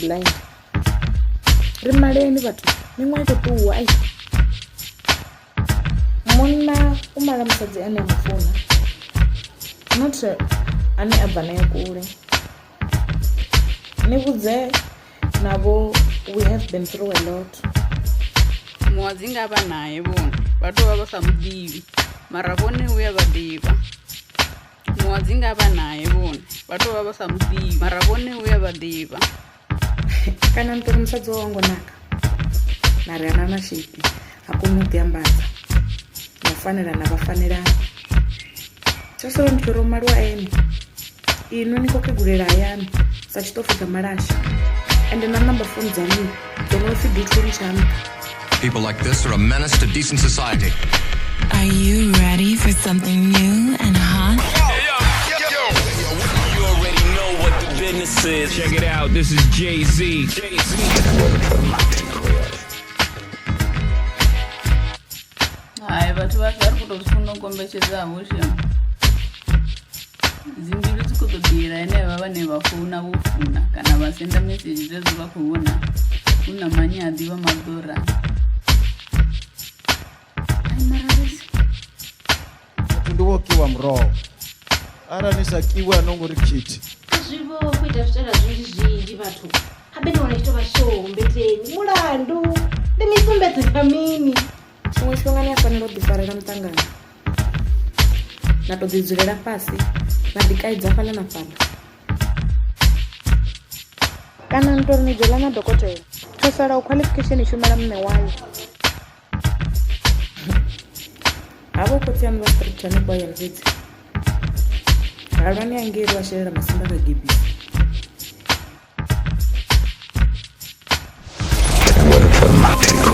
blind. Ri maleni vhathu, miṅwaha i khou ṱuwa ai. Munna u mala musadzi ane a mu funa, not ane a bva naye kule. Ni vhudze navho we have been through a lot. Muwadzi nga vha naye vhone vha tou vha vha sa muḓivhi mara vhone u ya vha ḓivha. Muwadzi nga vha naye vhone vha tou vha vha sa muḓivhi mara vhone u ya vha ḓivha. Kana ni tori musadzi wawe ngo naka na ri ana na shape ha koni u ḓiambadza na u fanela na vha fanelani. Tsho sala ndi tshi ri o maliwa ene inwi ni khou kegulela hayani sa tshiṱofu tsha malasha ende na number phone dzaṋu dzo no pfi duthuni tsha nṱha. People like this are a menace to decent society. Are you ready for something new and hot? You already know what the business is. Check it out. This is Jay Z. Hai vhathu vhashu vha ri khou tou zwi funa u kombetshedza vho shem. Dzi mbilu dzi khou tou ḓiela henevha vhane vha founa vho funa kana vha senda mesedzhi zwezwo vha khou vhona hu na manyaḓi vha maḓora. Ai mara vhesi. Muthu ndi wo kiwa muroho arali ni sa kiwi a no ngo ri khithi. Zwi vho khou ita zwitaela zwinzhi zwinzhi vhathu habe ni wana tshi tou vha show mbeteni mulandu ndi misumbedze kha mini. Tshiṅwe tshifhinga ni a fanela u ḓifarela muṱangano na tou ḓi dzulela fhasi na ḓi kaidza fhaḽa na fhaḽa. Kana ni tori ni dzhola na dokotela tsho salaho qualification i shumela muṋe wayo. Havho khotsi aṋu vha strict hanefho hayani fhedzi halwani hangei ri vha shelela masimba kha gebisi. Welcome to